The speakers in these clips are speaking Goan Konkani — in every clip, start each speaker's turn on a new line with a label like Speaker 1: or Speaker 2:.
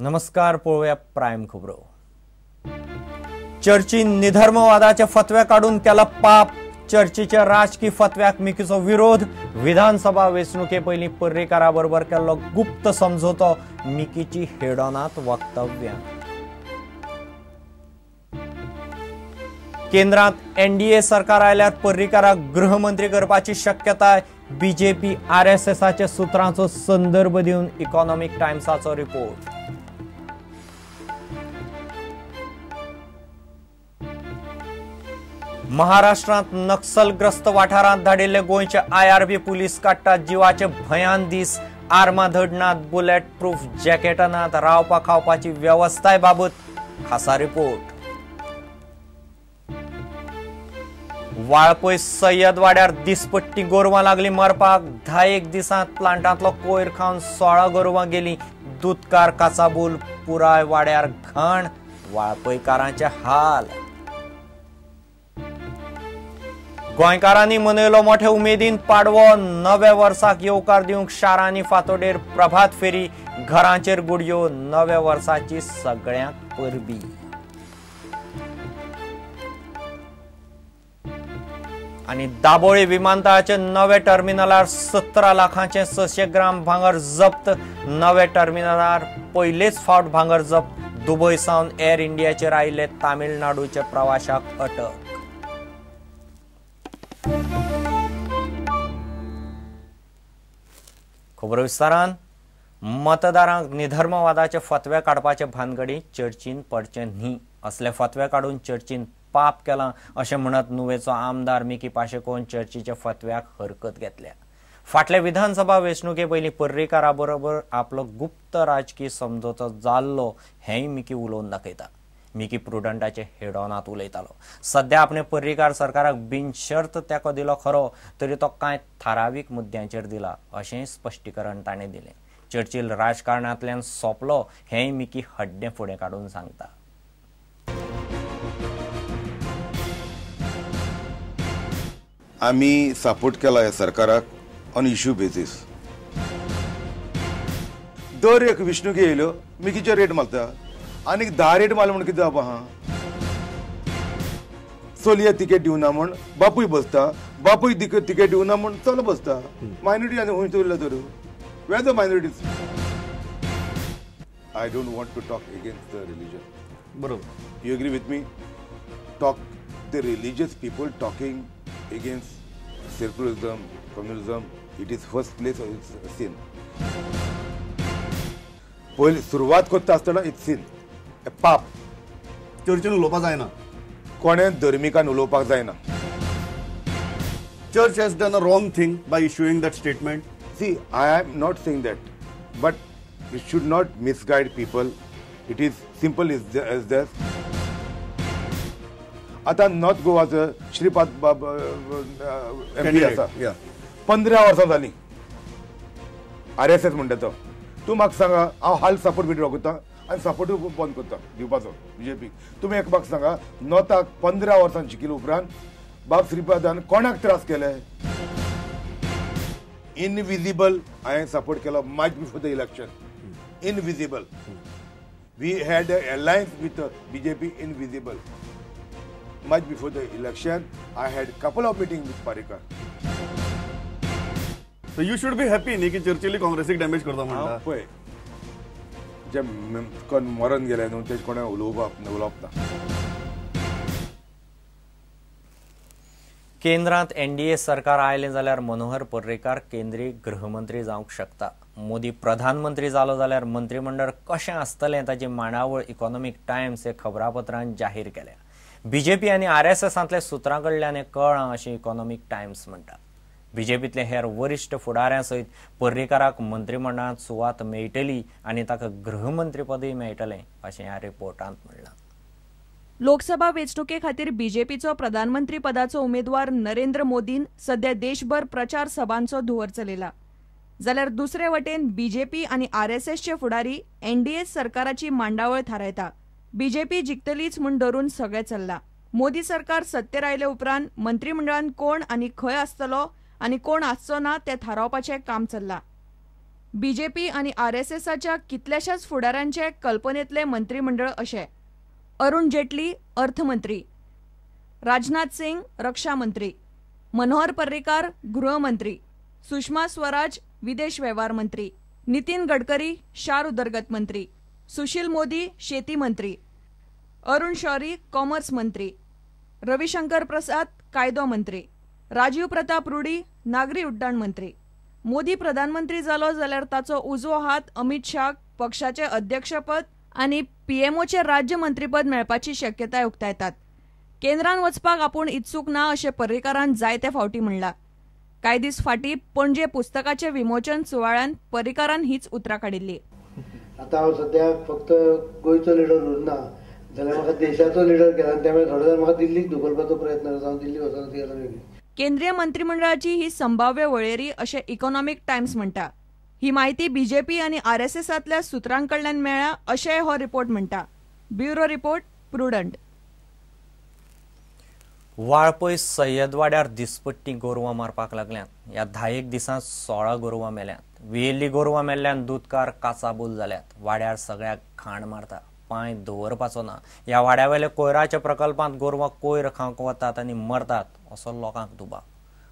Speaker 1: नमस्कार, पळोवया प्रायम खबरो. चर्चीन निधर्मवादाचे फतवे काडून केला पाप. चर्चीच्या राजकी फतव्याक मिकीचो विरोध. विधानसभा वेंचणुके पयलीं पर्रीकारा बरोबर केल्लो गुप्त समझोतो, मिकीची हेडोनात वक्तव्यां. केंद्रांत एनडीए सरकार आयल्यार पर्रीकाराक गृहमंत्री करपाची शक्यताय. बीजेपी आरएसएसाच्या सूत्रांचो संदर्भ दिवन इकॉनॉमिक टायम्साचो रिपोर्ट. महाराष्ट्रांत नक्सलग्रस्त वाठारांत धाडिल्ले गोंयचे आयआरबी पुलीस काडटात जिवाचे भयान दीस. आर्मां धडनात, बुलेट प्रूफ जॅकेटां नात, रावपा खावपाची वेवस्थाय बाबत. खासा रिपोर्ट. वाळपय सय्यदवाड्यार दिसपट्टी गोरवां लागली मरपाक. 10 दिसांत प्लांटांतलो कोयर खावन 16 गोरवां गेली. दुदकार काचाबूल, पुराय वाड्यार घाण. वाळपयकारांचे हाल. गोंयकारांनी मनयलो मोठे उमेदीन पाडवो. नव्या वर्साक येवकार दिवंक शारांनी फांतोडेर प्रभात फेरी, घरांचेर गुडयो. नव्या वर्साची सगळ्यांक परबी. आनी दाबोळी विमानतळाचे नवे टर्मिनलार 17 लाखांचे 600 ग्राम भांगर जप्त. नवे टर्मिनलार पयलेच फावट भांगर जप्त. दुबय सावन एअर इंडियाचेर आयिल्ले तामिळनाडूचे प्रवाशाक अटक. खबर विस्तारान. मतदारांक निधर्मवादाचे फतवे काडपाचे भानगडी चर्चीन पडचे न्ही. असले फतवे काडून चर्चीन पाप केलां अशें म्हणत नुवेचो आमदार मिकी पाशेकोन चर्चीच्या फतव्याक हरकत घेतल्या. फाटल्या विधानसभा वेंचणुके पयलीं पर्रीकारा बरोबर आपलो गुप्त राजकी समजोतो जाल्लो हेंय मिकी उलोवन दाखयता. मिकी प्रुडंटाचे हेडॉनात उलयतालो. सद्या आपणे पर्रीकार सरकाराक बिनशर्त तेंको दिलो खरो, तरी तो कांय थारावीक मुद्द्यांचेर दिला अशें स्पश्टीकरण ताणें दिलें. चर्चील राजकारणांतल्यान सोंपलो हेंय मिकी हड्डें फुडें काडून सांगता.
Speaker 2: आमी सपोर्ट केला ह्या सरकाराक ऑन इश्यू बेसीस. दर एक वेंचणुके येयल्यो मिकीचेर रेट मारता आनीक 10 रेट मारले म्हूण कितें जावपा आहा. चलये तिकेट दिवना म्हूण बापूय बसता, बापूय तिकेट दिवना म्हूण चलो बसता. मायनॉरिटी आनी खंय उरल्या तर? Where the minorities? I don't want to talk against the religion.
Speaker 3: बरोबर.
Speaker 2: You agree with me? Talk the religious people talking against secularism, communism, it is first place it's a sin. पयली सुरवात करता आसतना it's sin, a पाप.
Speaker 3: चर्चीन उलोवपाक जायना,
Speaker 2: कोणें धर्मिकान उलोवपाक जायना.
Speaker 3: Church has done a wrong thing by issuing that statement.
Speaker 2: See, I am not saying that, but it should not misguide people. It is simple as this. आतां नॉर्थ गोवाचो श्रीपाद बाब एमपी आसा, 15 वर्सां जालीं आरएसएस म्हणटा तो. तूं म्हाका सांगा, हांव हाल सपोर्ट विड्रॉ करता आनी सपोर्टूय बंद करता दिवपाचो बीजेपीक. तुमी एक म्हाका सांगा, नॉर्थाक 15 वर्सां जिखले उपरांत बाब श्रीपादान कोणाक त्रास केले? इनविजिबल हांवें सपोर्ट केलो much before the election. Invisible we had a alliance with BJP. Invisible much before the election, I had couple of meetings with Parrikar.
Speaker 3: So you should be happy न्ही की चर्चिली काँग्रेसीक डॅमेज करता म्हणटा.
Speaker 2: पळय, जे कोण मरण गेले न्हू तेजे कोणें उलोवप ना.
Speaker 1: केंद्रांत एनडीए सरकार आयलें जाल्यार मनोहर पर्रीकार केंद्रीय गृहमंत्री जावंक शकता. मोदी प्रधानमंत्री जालो जाल्यार मंत्रीमंडळ कशें आसतलें ताची मांडावळ इकॉनॉमिक टायम्स हे खबरापत्रान जाहीर केल्या. बीजेपी आनी आरएसएसांतल्या सूत्रां कडल्यान हें कळ्ळां अशें इकॉनॉमिक टायम्स म्हणटा. बीजेपींतले हेर वरिश्ठ फुडाऱ्यां सयत पर्रीकाराक मंत्रीमंडळांत सुवात मेळटली आनी ताका गृहमंत्रीपदूय मेळटलें अशें ह्या रिपोर्टांत म्हणलां.
Speaker 4: लोकसभा वेंचणुके खातीर बीजेपीचो प्रधानमंत्री पदाचो उमेदवार नरेंद्र मोदीन सध्या देशभर प्रचार सभांचो धुंवर चलयला. जाल्यार दुसरे वटेन बीजेपी आनी आरएसएसचे फुडारी एनडीए सरकाराची मांडावळ थारायता. बीजेपी जिखतलीच म्हूण धरून सगळें चल्लां. मोदी सरकार सत्तेर आयले उपरांत मंत्रीमंडळान कोण आनी खंय आसतलो आनी कोण आसचो ना तें थारावपाचें काम चल्लां. बीजेपी आनी आरएसएसाच्या कितल्याशाच फुडाऱ्यांचे कल्पनेतले मंत्रीमंडळ अशें: अरुण जेटली अर्थमंत्री, राजनाथ सिंग रक्षा मंत्री, मनोहर पर्रीकार गृहमंत्री, सुषमा स्वराज विदेश वेव्हार मंत्री, नितीन गडकरी शार उदरगत मंत्री, सुशील मोदी शेती मंत्री, अरुण शौरी कॉमर्स मंत्री, रविशंकर प्रसाद कायदो मंत्री, राजीव प्रताप रुडी नागरी उड्डाण मंत्री। मोदी प्रधानमंत्री जालो जाल्यार ताचो उजवो हात अमित शाह पक्षाचे अध्यक्षपद आनी पीएमओचे राज्य मंत्रीपद मेळपाची शक्यताय उक्तायतात। केंद्रान वचपाक आपूण इत्सूक ना अशें पर्रीकारान जायते फावटी म्हणलां। कांय दीस फाटीं पणजे पुस्तकाचे विमोचन सुवाळ्यान पर्रीकारान हीच उतरां काडिल्ली।
Speaker 5: आतां हांव सद्याक फक्त गोंयचो लिडर उरना जाल्यार म्हाका देशाचो लिडर केला आनी त्यामुळे थोडो जाण म्हाका दिल्लीक धुकलपाचो प्रयत्न करता। हांव दिल्ली वचना ती गजाल वेगळी।
Speaker 4: केंद्रीय मंत्रिमंडळाची ही संभाव्य वळेरी अशें इकॉनॉमिक टायम्स म्हणटा। ही माहिती बीजेपी आनी आरएसएसांतल्या सुत्रां कडल्यान मेळ्ळ्या अशेंय हो रिपोर्ट म्हणटा। Bureau report, Prudent.
Speaker 1: Valpoi सय्यदवाड्यार दिसपट्टी गोरवां मारपाक लागल्यांत। ह्या 10 दिसांत 16 गोरवां मेल्यांत। वियेल्ली गोरवां मेल्ल्यान दुदकार काचाबूल जाल्यात। वाड्यार सगळ्याक घाण मारता, पांय दवरपाचो ना। ह्या वाड्यावेल्या कोयराच्या प्रकल्पांत गोरवां कोयर खावंक वतात आनी मरतात असो लोकांक दुबाव।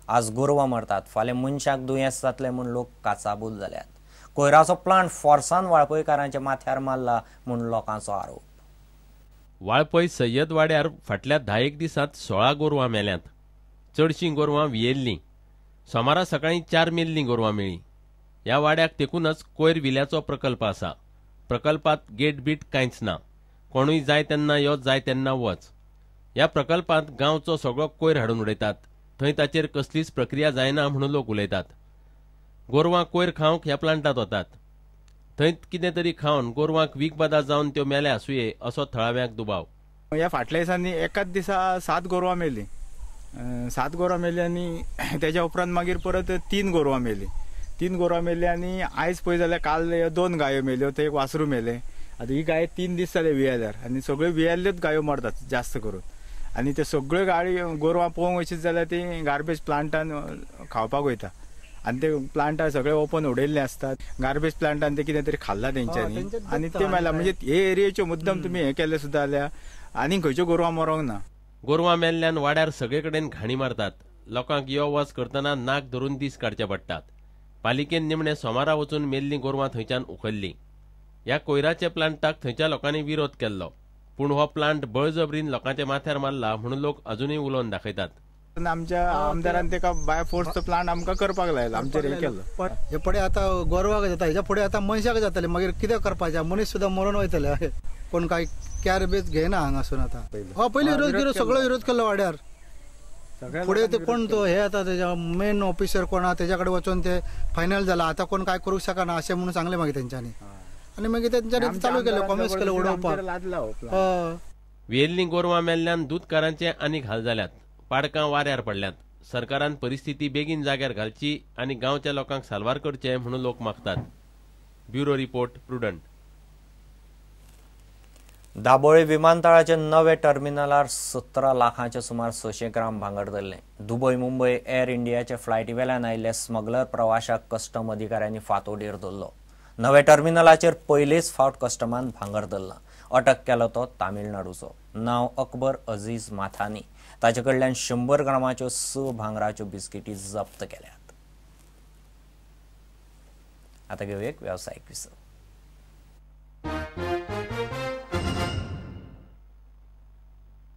Speaker 1: आज गोरवां मरतात, फाल्यां मनशाक दुयेंस जातलें म्हूण लोक काचाबूल जाल्यात। कोयराचो प्लांट फोर्सान वाळपयकारांच्या माथ्यार मारला म्हूण लोकांचो आरोप।
Speaker 6: वाळपय सय्यदवाड्यार फाटल्या 10 दिसांत 16 गोरवां मेल्यांत। चडशीं गोरवां वियेल्लीं। सोमारा सकाळीं 4 मेल्लीं गोरवां मेळ्ळीं। ह्या वाड्याक तेकूनच कोयर विल्याचो प्रकल्प आसा। प्रकल्पात गेट बीट कांयच ना। कोणूय जाय तेन्ना यो, जाय तेन्ना वच। ह्या प्रकल्पांत गांवचो सगळो कोयर हाडून उडयतात। थंय ताचेर कसलीच प्रक्रिया जायना म्हणून लोक उलयतात। गोरवां कोयर खावंक ह्या प्लांटांत वतात। थंय कितें तरी खावन गोरवांक वीखबादा जावन त्यो मेल्या आसुये असो थळाव्यांक दुबाव।
Speaker 7: ह्या फाटल्या दिसांनी एकाच दिसा 7 गोरवां मेलीं। 7 गोरवां मेलीं आनी तेज्या उपरांत मागीर परत 3 गोरवां मेलीं। 3 गोरवां मेलीं आनी आयज पळय जाल्यार काल 2 गायो मेल्यो, ते एक वासरू मेलें। आतां ही गाय 3 दीस जाले वियेल्यार आनी सगळ्यो वियेल्ल्योच गायो मरतात जास्त करून। आनी ते सगळ्यो गाडी गोरवां पळोवंक वचीत जाल्यार ती गार्बेज प्लांटान खावपाक वयता आनी ते प्लांटार सगळे ओपन उडयल्ले आसतात। गार्बेज प्लांटान ते कितें तरी खाल्लां तेंच्यांनी आनी ते मेला। म्हणजे हे एरियेच्यो मुद्दम तुमी हें केलें सुद्दां जाल्यार आनी खंयच्यो गोरवां मरोंक ना।
Speaker 6: गोरवां मेल्ल्यान वाड्यार सगळे कडेन घाणी मारतात। लोकांक यो वच करतना नाक धरून दीस काडचे पडटात। पालिकेन निमणे सोमारा वचून मेल्लीं गोरवां थंयच्यान उखल्लीं। ह्या कोयराच्या प्लांटाक थंयच्या लोकांनी विरोध केल्लो, पूण हो प्लांट बळजबरीन लोकांच्या माथ्यार मारला म्हणून लोक अजुनूय उलोवन दाखयतात।
Speaker 7: आमच्या आमदारान तेका बाय फोर्स तो प्लांट आमकां करपाक लायलो, आमचेर हें केलो।
Speaker 5: हे फुडें आतां गोरवाक जाता, हेच्या फुडें आतां मनशाक जातलें, मागीर कितें करपाचें? मनीस सुद्दां मरून वयतले। कोण कांय कॅर बेज घेयना हांगासून आतां। हय, पयलीं विरोध सगळो विरोध केल्लो वाड्यार। फुडें ते कोण तो हे आतां तेज्या मेन ऑफिसर कोण आहा तेज्या कडेन वचून ते फायनल जाला, आतां कोण काय करूंक शकना अशें म्हणून सांगलें मागीर तेंच्यांनी आनी मागीर तेंच्यांनी चालू केलें, कॉमेस केलें उडोवपाक।
Speaker 6: वियेल्लीं गोरवां मेल्ल्यान दुदकारांचे आनीक हाल जाल्यात। पाडकां वाऱ्यार पडल्यांत। सरकारान परिस्थिती बेगीन जाग्यार घालची आनी गांवच्या लोकांक साल्वार करचें म्हणून लोक मागतात। Bureau report, Prudent.
Speaker 1: Dabolim विमानतळाचे नवे टर्मिनलार 17 लाखांचे सुमार 600 ग्राम भांगर धरलें। दुबय मुंबय एअर इंडियाचे फ्लायटी वेल्यान आयिल्ल्या स्मगलर प्रवाशाक कस्टम अधिकाऱ्यांनी फांतोडेर धरलो। नव्या टर्मिनलाचेर पयलेच फावट कस्टमान भांगर धरलां। अटक केलो तो तामिळनाडूचो, नांव अकबर अजीज माथानी। ताचे कडल्यान 100 ग्रामाच्यो 6 भांगराच्यो बिस्किटी जप्त केल्यात। आतां घेवया एक वेवसायीक विसव।